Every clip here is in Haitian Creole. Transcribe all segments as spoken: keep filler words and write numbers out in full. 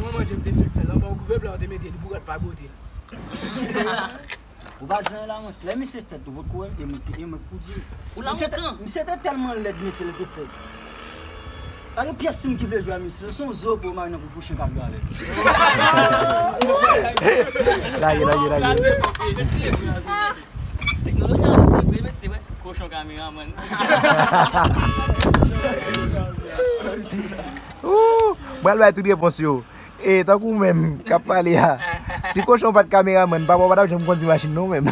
Mwen manje m te fèk fè l anba yon kouvèp la, yo te mete li pou rad pa bwote l. Ou pa di anyen la, mwen. Lè misye fèt, ou potko wè m, e mwen, e mwen k pou di w. Ou la lontan. Misye te tèlman lèd, mesye, lè te fèt. Pa gen pyès timoun ki vle jwe a misye. Se yon zo pou mari nan kou pou chen ka jwe avè l. Lage, lage, lage. Teknoloji avanse vre, mesye, wè. Kochon kameramann. Ooh, m pral bay tout repons yo. E, tankou ou menm k ap pale a, si Kochon pa t kameramann, papa w pa t ap janm kondui machin non menm.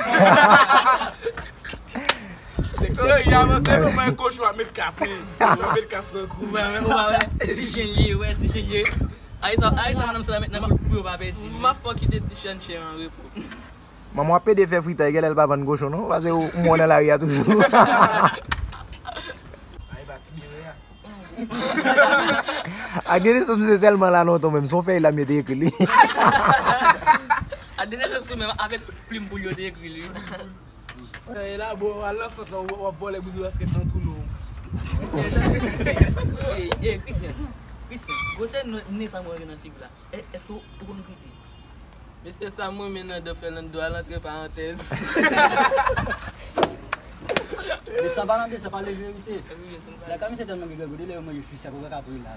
Teknoloji avanse, men mwen Kochon ap met kas, men. Kochon ap met kas nan kou. Ou pa wè, ou pa wè, ti chen l ye, wè, ti chen l ye. Ay sa, ay sa, madanm sa la met nan kou l pou yo pa pèdi. M ap fè w kite ti chen chen an repo. Manman w ap pede fè fritay, genlè l pa vann kochon non, paske ou, ou mò nan lari a toujou. Ay, pa ti bere a. Ak de nesans misye tèlman la lontan menm, se yon fèy lam yo te ekri li. Ak de nesans ou menm, avèk plim poul yo te ekri li. E la, bon, al nan sant lan, w ap vòlè goudou basket nan tou nou. E, e, Christian, Christian, gwosè nen sa mwen gen nan figi la. E, èske ou konn gripe? Mesye, sa m renmen nan dan Fernando a, l antre parantèz. Desan pa nan desan, pale verite. Lakay misye tèlman gen grangou, lè yo manje fisa, kòkòt ap ri la.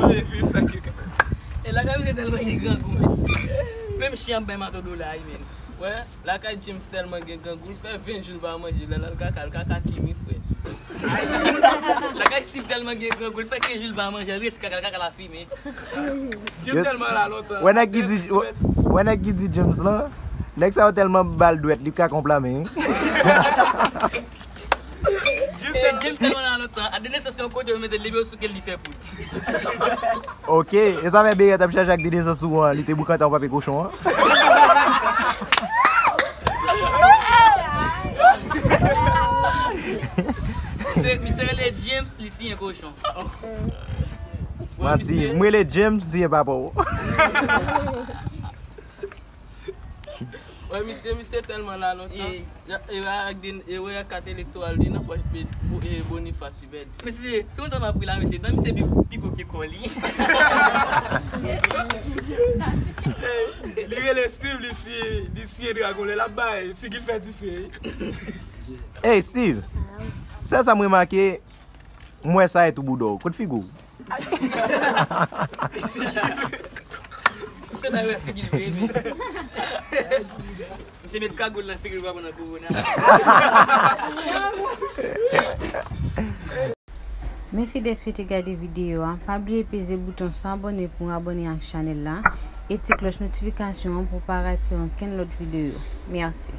Manje fisa, kòkòt. E lakay misye tèlman gen grangou, men. Menm chen ap bay mato do la, men. Wè, lakay James tèlman gen grangou, l fè ven jou l pa manje, lè l al kaka, l kaka kimi, frè. Lakay Steve tèlman gen grangou, l fè kenz jou l pa manje, l resi kaka, l kaka la fimen. James tèlman la lontan. Wè nèg ki di, wè, wè nèg ki di James lan, nèg sa yo tèlman ba l dwèt, li kaka yon pla men. E James tèlman la lontan, a de nesans yon kote yo mete l, depi yo souke l, li fè poud. Ok, e sa fè Beyè t ap chache ak de nesans ou an, li te boukante yon papye kochon an. Misye, misye rele James, li siyen kochon. Manti, m rele James, siyen papa w. Wè, misye, misye tèlman la lontan. E, e, e, ak de, e, wè, kat elektoral li nan pòch, e, Boniface Hubert. Mesye, se konsa m ap ri la, mesye. Dan misye pi, pi gwo ke kò li. Li rele Steve, li siyen, li siyen dragon, lè l ap bay, figi l fè dife. Hey, Steve. Sèl sa m remake, m wè sa e tou bouda w. Kot figi w? Misye bay wè figi l vre, men. Misye met kagoul nan figi l pou pa pran nan kowona. Mèsi dèske w te gade videyo a. Pa bliye peze bouton sabòne pou w abòne ak chanèl la e ti klòch notifikasyon an pou w pa rate okenn lòt videyo. Mèsi.